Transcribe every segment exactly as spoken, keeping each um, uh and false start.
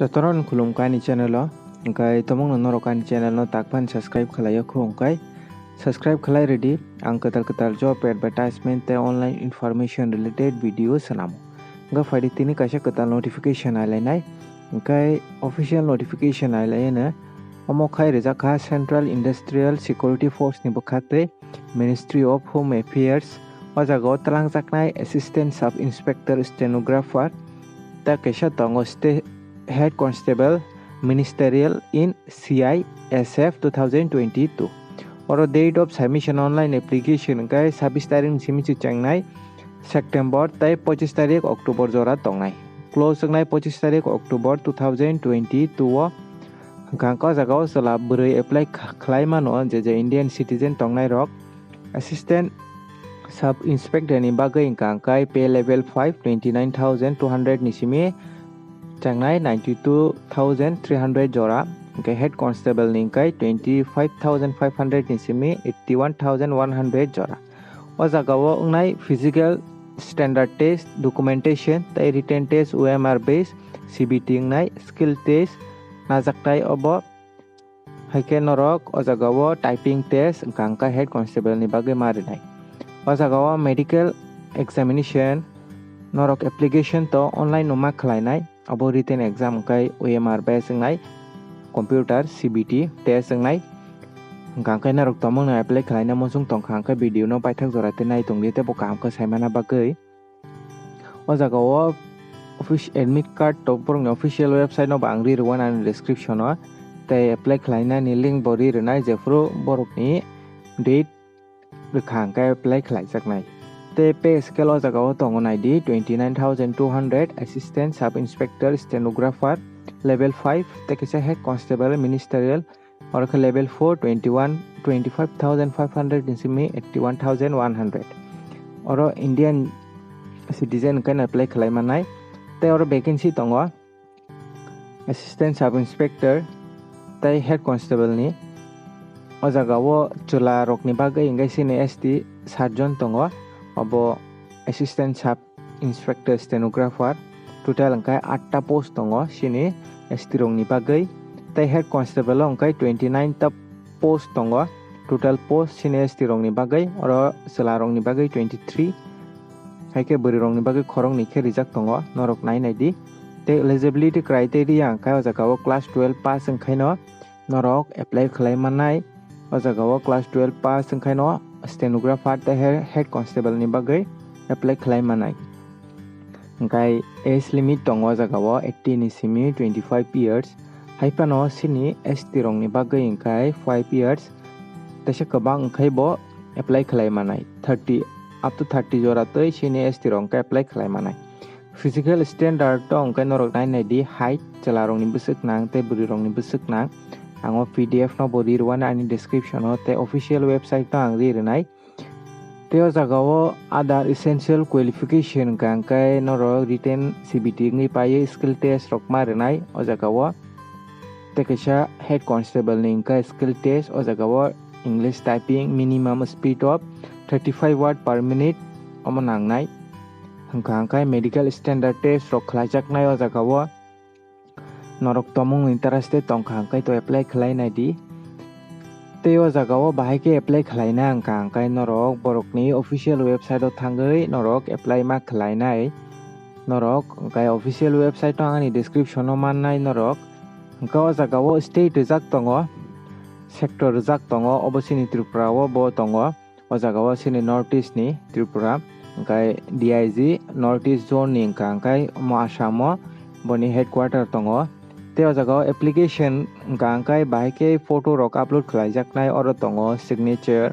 Jotono khulumkha ani channel o, hwnkhe tomongno norok ani channel no takphani subscribe khlai o kho, hwnkhe subscribe khlai rwdi. Ang kwtal kwtal job advertisement tei online information related video swnamo. Hwnkhe phaidi tini kaisa kwtal notification nailainai, hwnkhe official notification nailaino. Omo khai rijak kha Central Industrial Security Force ni bwkhaktwi Ministry of Home Affairs. O jagao twlangjaknai Assistant Sub Inspector Stenographer tei kaisa tongo Sta-, Head Constable Ministerial in C I S F two thousand twenty-two. Oro date of submission online application hwnkhe sabbish tarikh ni simi se chengnai September tei pochish tarikh October jora tongnai. Close wngnai pochish tarikh October two thousand twenty-two o. Hwnkhe ang o jagao chwla bwrwi apply kh-, khlai mano, je je Indian citizen tongnai rok. Assistant Sub Inspector ni bagwi hwnkhe ang kai pay level five twenty nine thousand two hundred ni simi chengnai ninety two thousand three hundred jora, hwnkhe Head Constable ni hwnkhe twenty five thousand five hundred ni simi eighty one thousand one hundred jora. O jagao wngnai physical standard test, documentation tei written test, O M R based, C B T wngnai skill test najaknai obo. Hai khe norok o jagao typing test wngkha hwnkhe Head Constable ni bagwi ma rwnai. O jagao medical examination norok application to online no ma khlainai, abo written exam hwnkhe O M R based wngnai, computer C B T test wngnai. Hwnkhe norok tomongno apply khlaina muchung tongkha hwnkhe video no paithak jora tei nai tongdi tei bo kaham khe saimana bagwi. O jagao office admit card to borokni official website no bo ang ri rwna ani description o, tei apply khlainani link bo ri rwnai, jephru borokni date rwkha hwnkhe apply khlaijaknai. Tei pay scale o jagao tongo naidi twenty nine thousand two hundred, Assistant Sub Inspector Stenographer level five, tei kaisa Head Constable Ministerial, oro khe level four twenty one, twenty five thousand five hundred ni simi eighty one thousand one hundred. Oro Indian citizen hwnkhe apply khlai mannai. Tei oro vacancy tongo Assistant Sub Inspector tei Head Constable ni. O jagao chwla rokni bagwi hwnkhe sini S T sat jon tongo, obo Assistant Sub Inspector Stenographer, total hwnkhe atta post tongo sini S T rokni bagwi, tei Head Constable o hwnkhe twenty nine ta post tongo, total post sini S T rokni bagwi, oro chwla rokni bagwi twenty three, hai khe bwrwi rokni bagwi khoroknwi khe rijak tongo, norok nai naidi. Tei eligibility criteria hwnkhe o jagao class twelve pass wngkhaino norok apply khlai mannai. O jagao class twelve pass wngkhaino stenographer tei he-, head constable ni bagwi apply khlai mannai. Hwnkhe age limit tongo o jagao eighteen ni simi twenty five years. Hai phano sini S T rokni bagwi hwnkhe five years. Teisa kwbang wngkhai bo apply khlai mannai. Thirty, up to thirty jora twi sini S T rok hwnkhe apply khlai mannai. Physical standard to hwnkhe norok nai naidi, height, chwla rokni bwswk nang tei bwrwi rokni bwswk nang. Ang o P D F no bo ri rwani ani description o tei official website no ang ri rwnai. Tei o jagao other essential qualification hwnkha hwnkhe norok written C B T wngwi paio, skill test rok ma rwnai o jagao. Tei kaisa head constable ni hwnkhe skill test o jagao English typing minimum speed of thirty five word per minute omo nangnai. Hwnkha hwnkhe medical standard test rok khlaijaknai o jagao. Norok tomung interested tongkha hwnkhe to apply khlai naidi. Tei o jagao bahai khe apply khlaina hwnkha hwnkhe norok borokni official website o thangwi norok apply ma khlainai. Norok hwnkhe official website o ani description o mannai norok. Hwnkhe o jagao state rijak tongo, sector rijak tongo, obo chini Tripura o bo tongo. O jagao chini North East ni Tripura, hwnkhe D I G North East zone ni hwnkha hwnkhe omo Assam o boni headquarter tongo. Tei o jagao application hwnkha hwnkhe bahai khe photo rok upload khlaijaknai, oro tongo signature,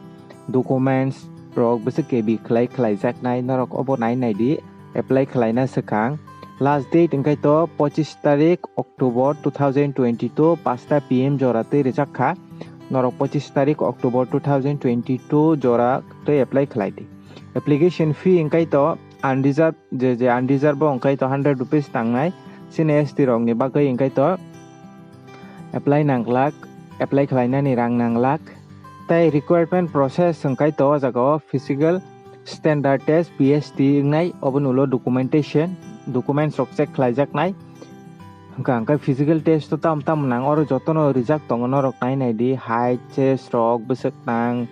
documents rok bwswk kebi khlai khlaijaknai, norok obo nai naidi apply khlaina swkang. Last date hwnkhe to pochish tarik October two thousand twenty-two, pasta P M jora twi rijak kha. Norok pochish tarik October two thousand twenty-two jora twi apply khlai di. Application fee hwnkhe to unreserved, je je unreserved bo hwnkhe to hundred rupees tangnai. Chini S T rokni bagwi hwnkhe to apply nanglak, apply khlainani rang nanglak. Tei requirement process hwnkhe to o jagao physical standard test, P S T wngnai, oboni ulo documentation, documents rok check khlaijaknai. Hwnkha hwnkhe physical test o tamo tamo nang, oro jotono rijak tongo, norok nai nai di, height, chest rok, bwswk nang.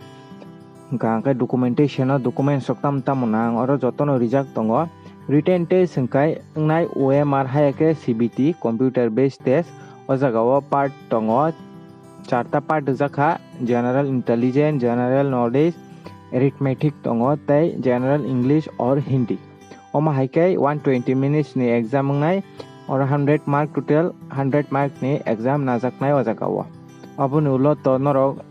Hwnkha hwnkhe documentation o documents rok tamo tamo nang, oro jotono rijak tongo. Written test hwnkhe wngnai O M R hai khe C B T, computer based test. O jaga o part tongo, charta part rijak kha: general intelligence, general knowledge, arithmetic tongo, tei general English or Hindi. Omo hai khe one twenty minutes ni exam wngnai, oro hundred mark, total hundred mark ni exam najaknai o jaga o. Aboni ulo to norok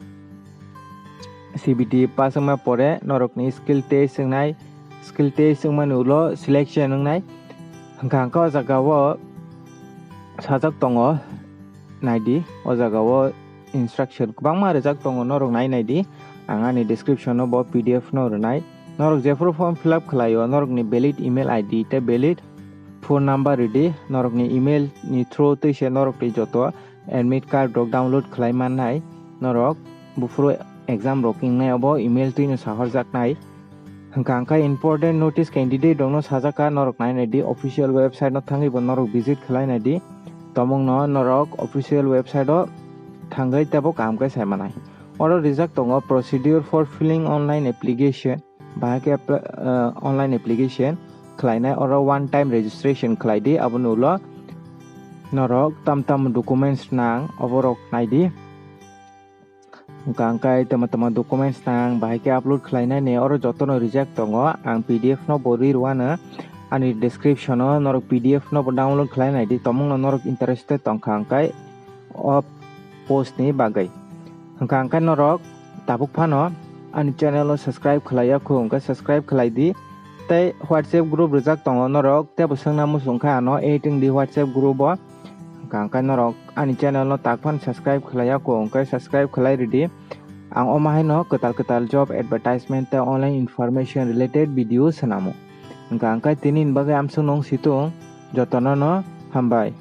C B T pass wngma pore norokni skill test wngnai, skill test wngmani ulo selection wngnai. Hwnkha hwnkhe o jaga o sajak tongo, nai di, o jaga o instruction kwbangma rijak tongo, norok nai nai di. Ang ani description o bo P D F no rwnai. Norok jephuru form fill up khlai o, norokni valid email I D tei valid phone number ridi. Norokni email ni through twi se norokni joto admit card rok download khlai mannai. Norok buphuru exam rok wngnai obo email twino sahorjaknai. Hwnkha hwnkhe important notice candidate rokno sajak kha, norok nai nai di, official website no thangwi bo norok visit khlai nai di. Tomungno norok official website o thangwi teibo kaham khe sai manai. Oro rijak tongo procedure for filling online application, bahai khe apply, uh, online application khlainai, oro one time registration khlai di, aboni ulo norok tam tam documents nang, oborok nai di. Hwnkha hwnkhe tamo tamo documents nang, bahai khe upload khlainani, oro jotono rijak tongo. Ang P D F no bo ri rwano ani description o, norok P D F no bo download khlai nai di, tomungno norok interested tongkha hwnkhe o post ni bagwi. Hwnkha hwnkhe norok tabuk phano ani channel o subscribe khlai ya kho, hwnkhe subscribe khlai di. Tei WhatsApp group rijak tongo, norok teibo swngna muchung kha ano add wng di WhatsApp group o. Hwnkha hwnkhe norok ani channel no tak phano subscribe khlai ya kho, hwnkhe subscribe khlai ridi. Ang omo haino kwtal kwtal job advertisement tei online information related video swnamo. Hwnkha hwnkhe tini ni bagwi amsuk nung situng, jotono no hambai.